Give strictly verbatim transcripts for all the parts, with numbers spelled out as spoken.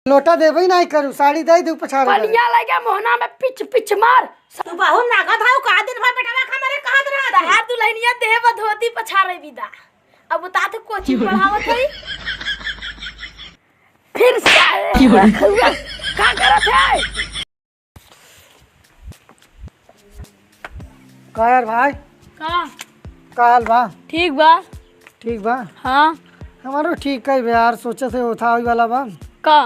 लोटा देबे ही नाही करू, साड़ी दे दे पछाड़। पनिया लगे मोहना में पिच पिच मार। तू बहुत नागत हौ का, दिन भर बेटवा का मारे कहत रहत है। तहार दुल्हनिया देह बा धोती पछारे विदा। अब बता तू कोचिंग पढ़ावत है। फिर से आए। का करत है? का यार भाई? का? का हाल बा? ठीक बा। ठीक बा? हाँ। हमारो ठीक है बे यार, सोचे से उठावे वाला बा। का?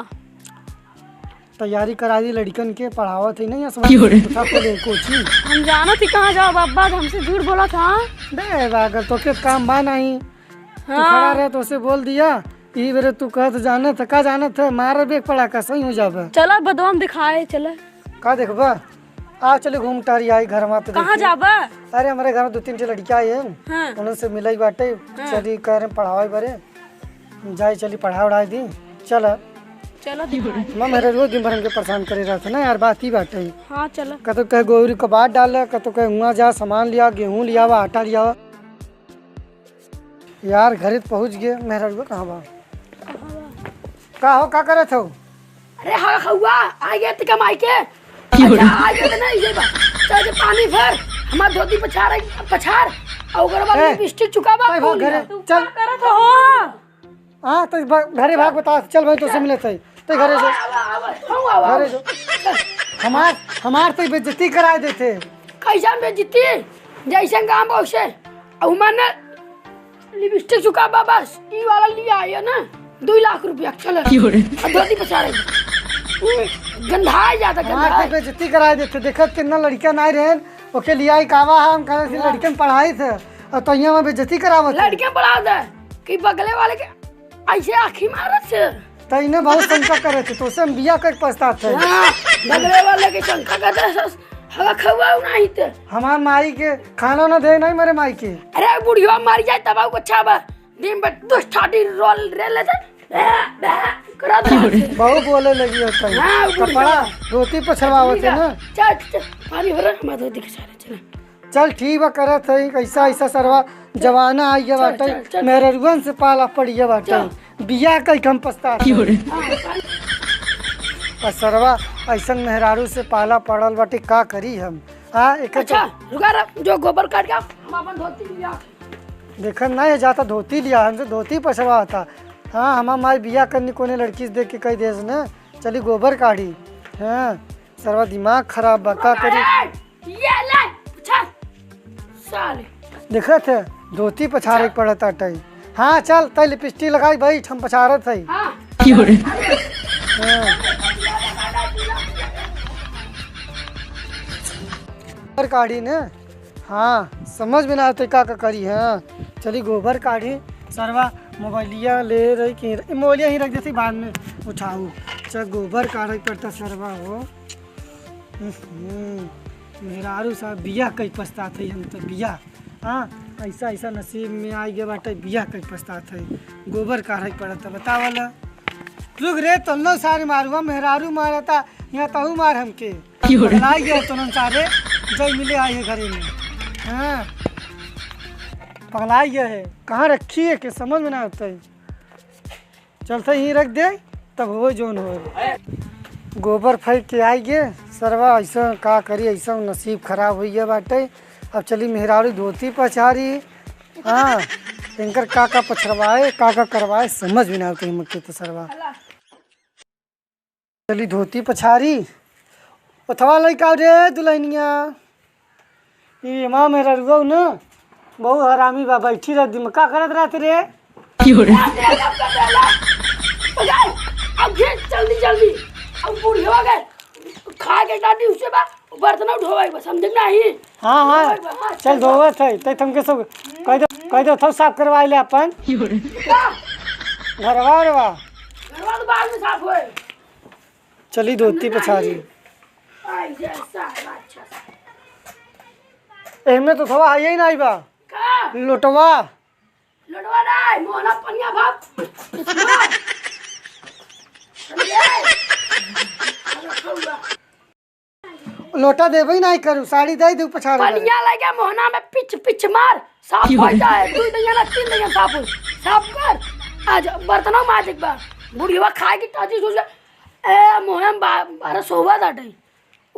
तैयारी करा दी लड़कन के, पढ़ावत है नहीं, असमान की हो रे? उठा के ले कोचिंग। हम जानत ही कहाँ जाओ बाबा, हमसे झूठ बोला था। बे बा, अगर तोके काम बा नहीं, तू हाँ। खड़ा रहे तो उसे बोल दिया, ई बेरे तू कहत जानत है, का जानत है, मारे बेग पड़ा का सही हो जाबे। चला बदवाम दिखाए, चला। का देखबा? आ चली घूम टहरी आई घर में तो कहाँ देखी। जाबा? अरे हमरे घर में दो तीन ठे लड़किया आई है, हाँ। उनसे मिलाई बाटे, हाँ। चली कह रहे पढ़ावे बरे, जाई चली पढ़ा उढ़ाई दी। चल। चलो दिखाए। मैं मेरे रोज दिन भर हमके परेशान करे रहत है ना यार, बात ही बाटे। हाँ चलो। कतो कहे गोबरी कबाड़ डाल, कतो कहे हुआ जा सामान लिया, गेहूँ लिया, आटा लिया। यार, घरे त पहुँच गए, मेहरारुआ कहाँ बा? का हो, का करत हो? अरे हाँ, हउआ, आ गए त कमाई के। की हो रे? अच्छा, आ गए त नहीं, ये बा। चल, जे पानी भर, हमार धोती पछाड़, पछाड़, और ओकर बाद ए, लिपस्टिक चुका बा, तै भाग फूल घरे, गया। तू चल। का करत हो? हाँ, तो भा-, घरे भाग, बता, चल भाई, तोसे मिलत है। ते घरे जो। आवा, आवा, आवा, आवा, घरे आवा। जो। हमार, हमार तो बेइज्जती कराए देते। कैसन बेइज्जती? जैसन काम बा वैसे। अउ माने लिपस्टिक चुका बा बस। ई वाला लिया है ना, दो लाख रुपया, चल। की हो रे? अब धोती पछाड़ रही। हम्म, गंधाए जाता, हमार गंधाए। तो बेइज्जती कराए देते। देखत कितना लड़का नाई रहे, ओके लिया ही कावा हम कहे से हाँ। लड़कन पढ़ाई थे। और तो यहाँ में बेइज्जती करावत है। लड़कन पढ़ावत है कि बगले वाले के ऐसे आँखी मारत से। त इन्हें बहुत शंका करे थे, तोसे हम बिया कर पछतात है। हाँ, बगले वाले के शंका करते हैं, सस-, हवा खवाऊ नहीं थे। हमार माई के खाना ना दे, नहीं मेरे माई के। अरे बुढ़िया मर जाए तब आपको अच्छा बा। दिन भर दुष्ट ठाटी रोल रे लेते। बे, बे, करा दे। बहुत बोले लगी होता है। हाँ, बुढ़िया। कपड़ा, धोती पछवावत है ना। चल, चल, पानी भरा, हमारे धोती के सारे चला। चल ठीक बा, करत है, ऐसा, ऐसा सरवा जमाना आ गया चल, बाटे, चल, चल। मेहररुअन से पाला पड़ गया बाटे। चल। बियाह कई के हम पछतात की हो रे? आ सरवा ऐसन मेहरारू से पाला पड़ल बाटे, का करी हम? हाँ, एक अच्छा, रुका रे, जो गोबर काट के हम अपन धोती लिया। देखन ना, ये जाता धोती लिया, हमसे धोती पछवा था। हाँ, हमार माई बियाह करनी कोने लड़की से देख के कही देस ने, चली गोबर काढ़ी। हाँ, सरवा दिमाग खराब बा, का करी? ये ले, पछाड़। साले। देखत है, धोती पछाड़े के पड़त आटे। हाँ, चल, तै लिपस्टिक लगाई, बैठ, हम पछाड़त है। हाँ। की हो रे? हाँ। गोबर काढ़ी ने? हाँ, समझ में ना आते का, का करी, हाँ। चली गोबर काढ़ी, सरवा मोबाइलिया ले रही कि, ए, मोबाइलिया ही रख देती, बाद में उठाऊ। चल, गोबर काढ़े के पड़ता सरवा हो। हम्म, मेहरारू साहब बियाह कई पछतात है हम तो बियाह। हाँ, ऐसा, ऐसा नसीब में आ गया बाटे, बियाह कई पछतात है। गोबर काढ़े के पड़त है, बतावल। रुक रे, तन्नो सारे मारुआ, मेहरारू मारता, यहाँ तहू मार हमके। की हो रे? पगलाई गया है तन्नो सारे, जय मिले आई है घरे में। हाँ, पगलाई गया है, कहाँ रखी है के समझ में ना आता है। चलते ही रख दे, तब हो जौन हो। गोबर फेंक के आई गे, सरवा ऐसा का करी, ऐसा नसीब खराब हो गया बाटे। अब चली मेहरारू धोती पछारी, हाँ, इनकर का का पछरवाए, का का करवाए, समझ में ना आवत है हमके तो सरवा। चली धोती पछारी। ओथवा लइका रे दुल्हनिया। ई माँ मेहररुआ न बहुत हरामी बा, बैठी रह दिम-, का करत रहत रे? की हो रे? अब घे जल्दी जल्दी। अब बुढ़िया गए। खा के डाटी उसे बा, बर्तन उठवाई बा, समझे नहीं? हाँ, हाँ। धोवे बा, हाँ, चल चल। धोवत है, तै तुमके सब कह दो, कह दो, थो साफ करवाई ले अपन। की हो रे? का? घरवा रे बा। घरवा तो बाद में साफ होए। चली धोती पछारी। आई जैसा अच्छा सा। एहमे तो थवा है ही नहीं बा। का? लोटवा। लोटवा नहीं, मोहना पनिया भाप। समझे? लोटा देबे ही नहीं करू, साड़ी दे दू पछाड़ दे। पनिया लगे मोहना में पिच पिच मार, साफ हो जाए। दू दिन ना तीन दिन साफ हो, साफ कर। आज बर्तनों माज एक बार। बुढ़िया खाए की ताजी सोच। ए, मोहन बा-, बारह सौ हुआ ताटे,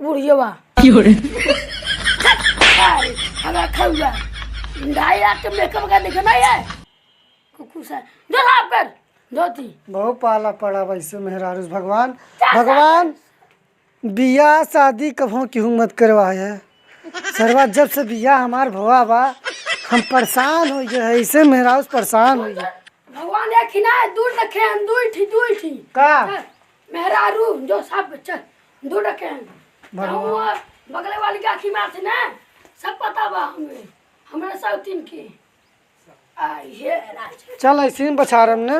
बुढ़िया बा। क्यों रे? अरे, हगा खौगा। ढाई लाख के मेकअप का देखे ना ये? कुकुर सा। जो साफ कर, धोती। बहुत पाला पड़ा वैसे मेहरारू से भगवान। क्या भगवान, साफ कर? बियाह शादी कभो केहू मत करवाए। सरवा जब से बियाह हमार भवा बा, हम परेशान हो गए, ऐसे मेहरारू से परेशान हो गए। भगवान एक ही ना, दूर रखे हम, दुई ठी, दुई ठी। का? मेहरारू, जो सब चल, दूर रखे हम। भगवान। हम वो बगले वाली के आँखी मार थे ना, सब पता बा हमें, हमरा सब तीन के। आ, ये राज। चल, ऐसे ही बछारम ना।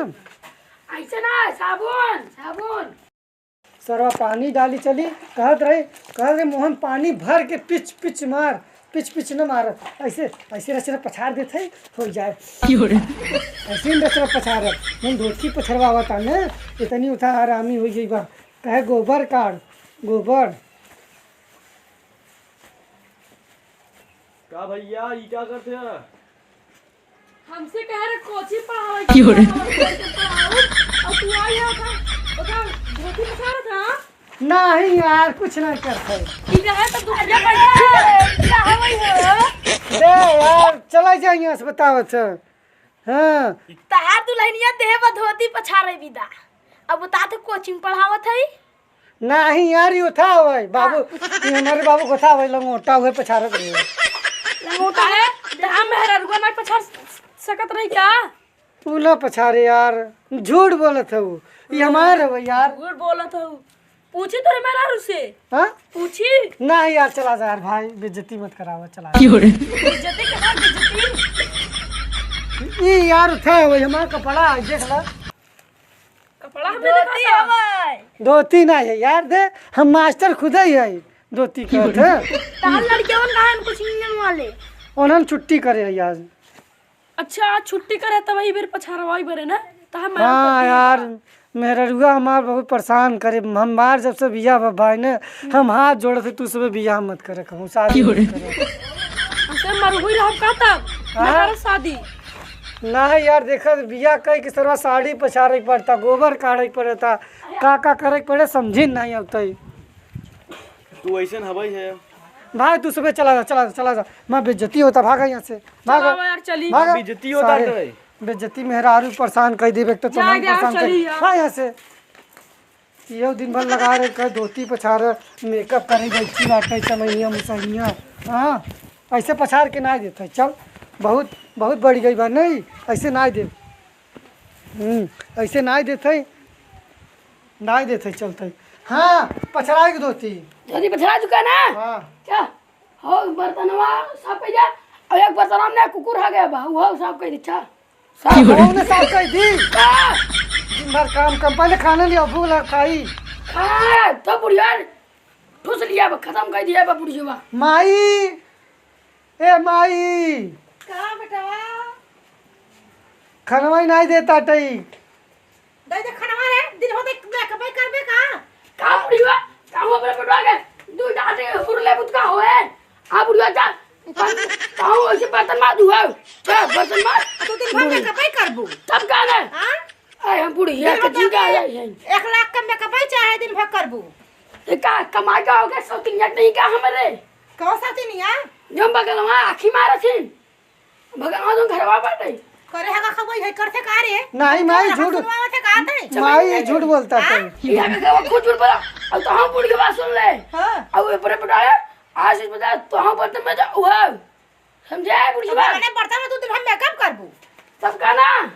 ऐसे ना, साबुन, साबुन। सरवा पानी डाली चली, कहत रही, कहत रही, "मोहन पानी भर के पिच पिच मार, पिच पिच न मार।" ऐसे, ऐसे रचना पछार देत है, हो जाए। क्यों रे? ऐसे ही रचना पछार है। हम धोती पछरवावा था ना, इतनी उठा हरामी हो गई बा। कहे, "गोबर काढ़, गोबर।" का भैया, ई का करते हैं? हमसे कह रहे कोचिंग पढ़ावे की, क्यों रे? पढ़ावे की, पढ़ावे, और तू आई है उधर, उधर धोती पछाड़ था? नहीं यार, कुछ नहीं करते। ई रहे तो दूसरे बढ़िया है, क्या हवाई है? दे यार, चला जाइए, बतावत है। हाँ। तहार दुल्हनिया देह बा धोती पछाड़े विदा। अब बता तो कोचिंग पढ़ावत है? नाही यार, ई उठा हवै बाबू, हाँ। ई हमारे बाबू के उठा हवै, लंगोटा हुए पछारत रहे। लंगोटा है, तो हम मेहररुआ नहीं पछार सकत रही का? तू ना पछारे यार, झूठ बोलत हऊ, ई हमार हवै यार। झूठ बोलत हऊ, पूछी तोरे मेहरारू से। हाँ? पूछी। नाही यार, चला जा यार भाई, बेइज्जती मत करावा, चला जा। क्यों रे? बेइज्जती कहाँ बेइज्जती? ई यार उठा हवै, हमार कपड़ा है, देख ला। कपड़ा हमें धोती दिखाता। हवै। धोती ना है यार, दे, हम मास्टर खुदे ही है, धोती कहत है। तार लड़के उन कहाँ हैं कुछ इंजन वाले? उन्हन छुट्टी करे है आज। अच्छा, आज छुट्टी करे तब ई बेर पछारवाई बरे ना, तो हम हाँ यार, मेहररुआ हमार बहुत परेशान करे, हमार जब से बियाह बा भाई ने, हम हाथ जोड़त है, तू सबे बियाह मत करे, कहूँ शादी क्यों मत रे? करे। हमसे मरबू ही रहब का तब? ना हाँ? करब शादी। नाही यार, देखा बियाह कई के सरवा साड़ी पछारे के पड़ता, गोबर काढ़े के पड़ता, का का करे के पड़े समझी नाही आवतई। तू ऐसन हवई है। भाई तू सबे चला जा, चला जा, चला जा, मैं बेइज्जती होता, भागा यहाँ से, भागा, चलावा यार, चली। भागा। बेइज्जती होता सारे, तो। बेइज्जती मेहरारू परेशान कर देबे, एक तो जा, तमाम जा, परेशान कर। चली यार। भाग यहाँ से। इहो दिन भर लगा रहे, कहे धोती पछारे, मेकअप करे, बैठी बाटे, चमैया मुसैया। हाँ, ऐसे पछार के नाई देत है, चल, बहुत, बहुत बढ़ गई बा, नहीं, ऐसे नाई दे। हम्म, ऐसे नाई देत है, नाई देत है, चलते। हाँ, पछराए के धोती। धोती पछरा चुका ना? हाँ। क्या? हो, बर्तनवा साफ कर जा, और एक बर्तन में कुकुर आ गया बा, वो साफ कर दे, चल। साफ की हो रे? कौन साफ कर दी? का? दिन भर काम, काम, पहले खाना लिया, भूख लगा, खाई। खाना है, तो बुढ़िया ठूस लिया बा, खत्म कर दिया बा बुढ़िया। माई, ए माई। का बेटवा? खनवा ही नहीं देता टई। दे दे खनवा रे, दिन होते मेकअप करबे का? का बुढ़िया? का हो अपने बेटवा के? दू डाटे उरले बुत का होए? आ बुढ़िया जा। का हो ऐसे बर्तन मार दू हो? चल बर्तन मार। तू दिन भर मेकअप ही करबू। तब का ना? हाँ? अरे हम बुढ़िया दिन के भर जिंदा के आ जाए हैं। एक लाख का मेकअप ही चाहे दिन भर करबू। ये का कमाई का हो गया? सौतिनिया नहीं का हमरे? कौन सौतिनिया? जो बगलवा आँखी मारत हैं। भगवान तुम घरवा बाटे। करे हगा खबई है करते का रे? नहीं, माई, झूठ। सुनवावत है का ते? माई, ये झूठ बोलता हाँ? है। यहाँ पे वो खुद झूठ बोला। अब तो हम बुढ़िया बात सुन ले। हाँ। अब ये बड़े बेटा है, आज इस बता तो हम बर्तन में जाओ, हुआ। समझे, बुढ़िया अब बात? मैंने बर्तन में तू दिन हम मेकअप करबू। तब का ना?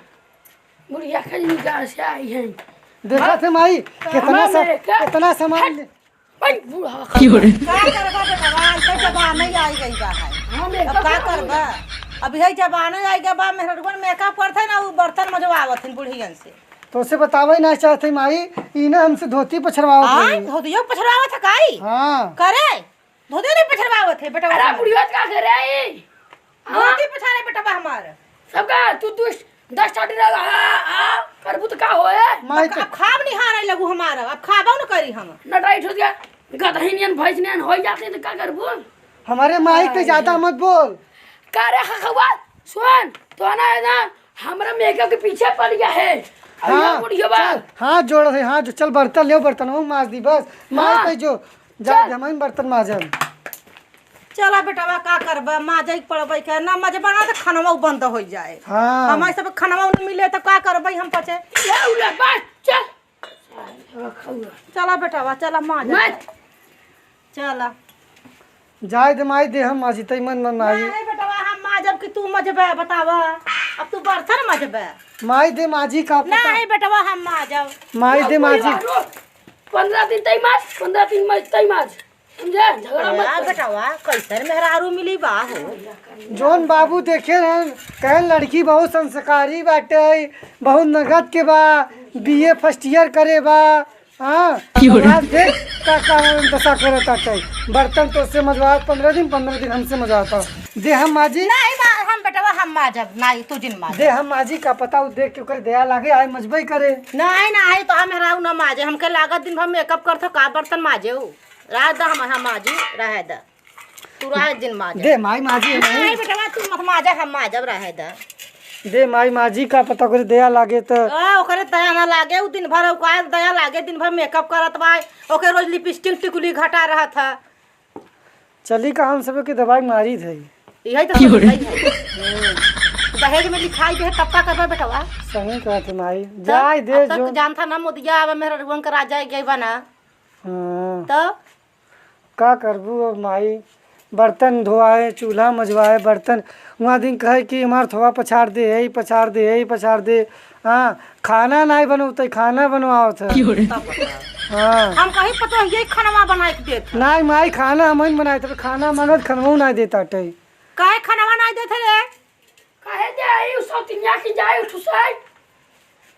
बुढ़िया खजनी कहाँ से आई है? देखा थे माई, कितना हमारे सा-, मेकअप। कितना सामान हट। ले- भाई, बूढ़ा क्यों रे? का करबा बेटवा, ऐसे जमाना ही आई गई बा है। हाँ, अब मेकअप का करबा? अब यही जमाना आई गया बा, मेहरगुन मेकअप करते ना, वो बर्तन मजवावत हैं बुढ़ियन से। तो उसे बतावे ना चाहते माई, ई ना हमसे धोती पछरवावत आय, रही। धोतियो पछरवावत है काई? हाँ। करे, धोतियो नहीं पछरवावत है बेटवा अरे, हमार। बुढ़िया का करे आई? धोती हाँ? पछारे बेटवा हमार। सबका तू, तू दस छाटी रह, आ, आ, करबू तो का होए? माई अब, तो अब खाब निहारे लगू हमारा, अब खाबो न करी हम। नटाई ठोस गया, गदही नियन, भैंस नियन होई जाते तो का करबू? हमारे माई के आय। ज्यादा मत बोल। का रे खखवा, सुन, तो ना, है ना, हमरा मेकअप के पीछे पड़ गया है। अरे हाँ, बुढ़िया बा। चल, हाथ जोड़ है, हाथ जो, चल बर्तन ले, बर्तन वो माज दी बस। माज हाँ। तै जो, जा चल। दे, हम बर्तन माजब। चला बेटवा, का करबा, माजे के पड़बे के, ना मजबा ना तो खानवा बंद हो जाए। हाँ। हमारे सब खानवा न मिले तो का करबे हम पचे। ले उले, बस, चल। चला बेटवा, चला माज। मत। चला। जाए दे माई, दे हम माजी, तई मन मन माई। नहीं बेटवा, हम माजब कि तू मजबे, बतावा। अब तू बर्तन मजबे। माई दे माजी का पता। नहीं बेटवा, हम माजब। माई दे माजी। पंद्रह दिन तई माज, पंद्रह दिन माज, तई माज। समझे? झगड़ा मत यार कर। बेटवा, कैसन मेहरारू मिली बा हो? जौन बाबू देखे रहन, कहन लड़की बहुत संस्कारी बाटे, बहुत नगद के बा, बीए फर्स्ट ईयर करे बा। हाँ, की हो रहा? आज देख का, का दशा करत बाटे। बर्तन तोसे मजवावत पंद्रह दिन, पंद्रह दिन हमसे मजवावत। दे हम माजी। नहीं बा, हम बेटवा हम माजब, नहीं तू जिन माज। दे हम माजी, का पता उ देख के ओकर दया लागे, आए मजबई करे। नहीं, नहीं, तो हम मेहरारू ना माजे, हमके लागत दिन भर मेकअप करत हो, का बर्तन माजे उ? रहे द हम, हम माजी, रहे द। तू रहे दिन माजा। दे माई माजी है नहीं। नहीं बेटवा, तू मत माजा, हम माजब रहे द। दे माई माजी, का पता ओकरे दया लागे त। आ, ओकरे दया ना लागे, उ दिन भर ओकरे दया लागे, दिन भर मेकअप करत बा, ओके रोज लिपस्टिक टिकुली घटा रहत ह। चली का हम सबके दवाई मारी धई। यही तो की हो रही? दहेज में लिखाई दे, तब का करबा बेटवा? सही कहत है माई, अब जाए दे अब तक जो। जानता ना मोदिया, अब मेहररुअन के राजा गई बा ना। हाँ। तो का करबू अब माई, बर्तन धोआए, चूल्हा मजवाए, बर्तन, वहाँ दिन कहे कि हमार थोआ पछाड़ दे, यही पछाड़ दे, यही पछाड़ दे। हाँ, खाना नाई बनौते, खाना बनवावत है। की हो रे? हाँ। हम कहीं पतोहिए खनवा बनाए के देत है। नाई माई, खाना हम ही बनाए थे, खाना मांगत खनवा नाई देता टे। काहे खनवा नाई देत है रे? काहे जाई उ सौतिनिया की जाई उठुसाई?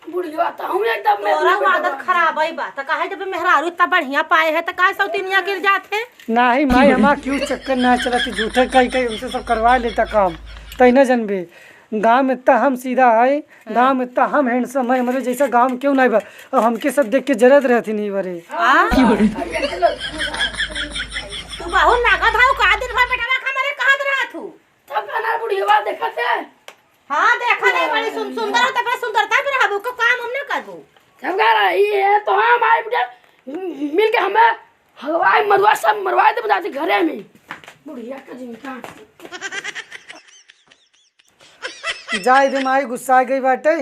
बुढ़िया त हम एकदम में तोरा बुढ़िया आदत बा। खराब है बा, त काहे जब मेहरारू इतना बढ़िया पाए है, त काहे सौतिनिया गिर जात है? नाही माई, हमार क्यों चक्कर ना चलत, झूठे कई कई उनसे सब करवा लेता काम। तई ना जनबे, गाँव में इतना हम सीधा है, गाँव में इतना हम हैंडसम है, हमरे जैसा गाँव में क्यों नहीं बा? और हमके सब देख के जरत रहती नहीं बरे। आ? तू बहुत नागत है, का दिन भर बेटवा का हमरे कहत रहत हूँ। तब का ना बुढ़िया देखत है? हाँ, देखत है, बड़ी सुन-, सुंदर हो, तब सुंदरता पे रहबू, को काम हम ना करबू। तब का रही है, तो हम आई बुढ़िया, मिल के हमें हवाई मरवा सब मरवा दे बताते घरे में। बुढ़िया का जिनका। जाए दे माई, गुस्सा गई बाटे,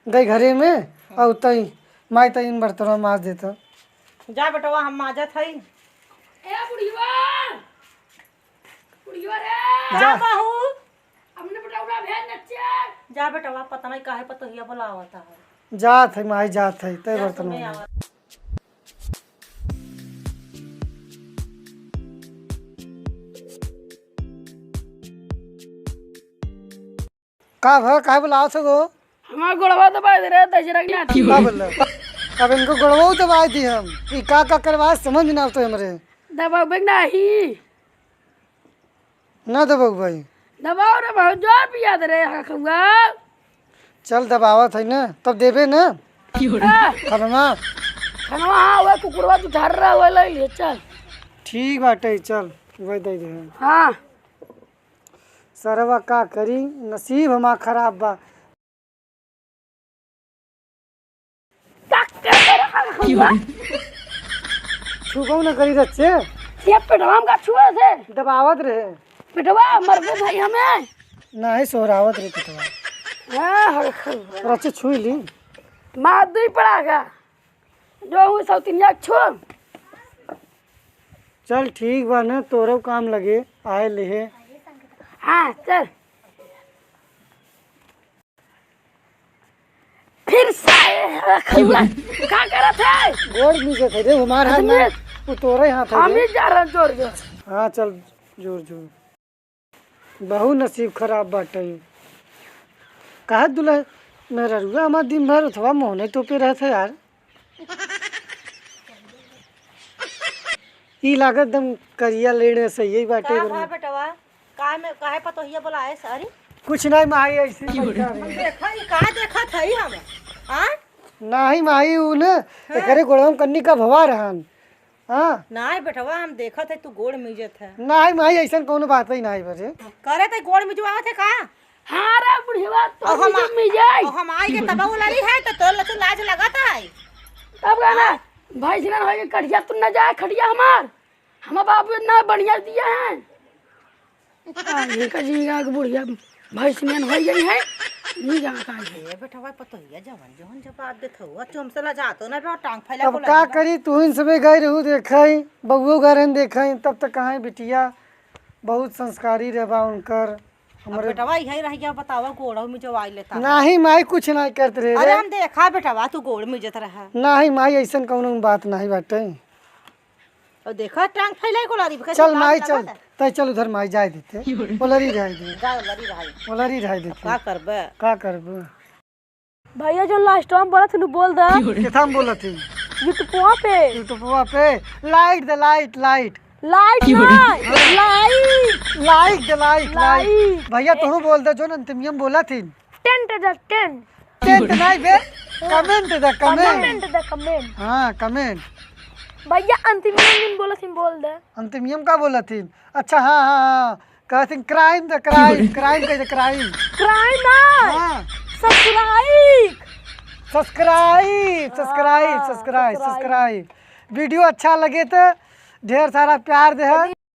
गई घरे में, और तई माई तई इन बर्तनवा माज देता। जा बेटवा, हम माजत हई। ए बुढ़िया, बुढ़िया रे। जा। बहू। अपने बेटवा भेज नच्चे। जा बेटवा, पता नहीं काहे पतोहिया बुलावता है। जात है माई, जात है, तय जा बर्तन सुने में। आवत। का भा, काहे बुलावत हो गो? हमार गोड़वा दबाए दे रे, दशरथ नाथ। का बोल? अब इनको गोड़वा दबाए दी हम। ई का का करवा समझ ना आवत हमरे। दबावे नाही। ना दबाऊ भाई। दबाओ रे भाई, जोर पिया दे रे, हखुआ। चल दबावत है ना, तब देबे ना। की हो रहा? खनवा। खनवा, हाँ, वह कुकुरवा तू ढार रहा, वह ले लिए, चल। ठीक बाटे, चल, वह दे दे। हाँ। सरवा का करी, नसीब हमार खराब बा। का कर रहा है? छुबो न करी रच्चे। ये पेटवा में का छुए से? दबावत रहे। पेटवा मरबे भाई हमें। नाही सोहरावत रहे पेटवा। हाँ, हर खर। रच्चे छुई ली। मार दुई पड़ा का। जो हूँ सौतिनिया छू। चल ठीक बा न, तोरो काम लगे, आए लेहे। हाँ, चल। फिर से का करत है? गोड़ मीजत है रे, हमार हाथ ना, वो तोरे हाथ है हम रे। ही जा रहे जोर जोर। हाँ, चल, जोर जोर। बहुत नसीब खराब बाटे। कहा दुल्हा, मेहररुआ हमार दिन भर उठवा मोहने तोपे रहत है यार। ई लागत एकदम करिया लेने से यही बाटे का बरु। भा बेटवा? का में, काहे पतोहिया बोलाए सारी? कुछ नहीं माई, ऐसे ही बैठा रहे। देखा, ई का देखत हई हम? हाँ? नहीं माई, ऊ न, हाँ। एकरे गोड़वा में कन्नी का भवा रहन। हाँ। नहीं बेटवा, हम देखत है तू गोड़ मिजत है। नहीं माई, ऐसन कौनो बात ही नहीं बरे। करे ते गोड़ मिजवावत है का? हाँ रे बुढ़िया, तो अब हम आ-, मिल जाए। अब हम आई के तब उलरी है तो तोर लचू लाज लगत है। तब का ना, भैंस ना होई के कटिया तू न जाए, खटिया हमार। हमार बाबू इतना बढ़िया दिया है। आ, इनका जिंगा के बुढ़िया भैंस में होई गई है। नहीं जाना का है। ए बेटवा, पतोहिया जवन जवन जवाब देत हो, चुम से लजातो ना बे, टांग फैला अब को का लगी बा। करी, तू इन सबे गई रहू देखई, बबुओ घर हैं देखई, तब तक कहाँ बिटिया बहुत संस्कारी रहे बा उनकर। अब हमरे बेटवा इहे रह गया, बतावा, गोड़ो में जो आई लेता है। नाही माई, कुछ नाही करत रहे अरे रे। हम देखा बेटवा, तू गोड़ में जत रहा। नाही माई, ऐसन कौनो बात नाही बाटे। और देखा, टांग फैलाई को लारी, कैसे चल लाज माई, चल। लगत है। तै चल उधर माई, जाए देते। ओलरी रह दे। जा, ओलरी रह दे। ओलरी रह अब देते। का करबे? का करबे? भैया, जो लास्ट टाइम बोला थी, बोल दे। किथा में बोला थी? YouTubeवा पे। YouTubeवा पे। लाइट दे, लाइट, लाइट। लाइट ना, लाइट। लाइट दे, लाइट, लाइट। लाइट। भैया, ए- तू बोल दे, जो अंतिमियम बोला थी। टेंट दे, टेंट। टेंट नहीं बे, कमेंट दे, कमेंट। कमेंट दे, कमेंट। हाँ, कमेंट। भैया, अंतिमियम दिन बोला थी, बोल दे। अंतिमियम का बोला थी? अच्छा, हाँ, हाँ, हाँ। कहत ही क्राइम द क्राइम, क्राइम कह दे, क्राइम। क्राइम ना। हाँ। सब्सक्राइब। सब्सक्राइब, हाँ, सब्सक्राइब, सब्सक्राइब। सब्सक्राइब। वीडियो अच्छा लगे तो ढेर सारा प्यार दे।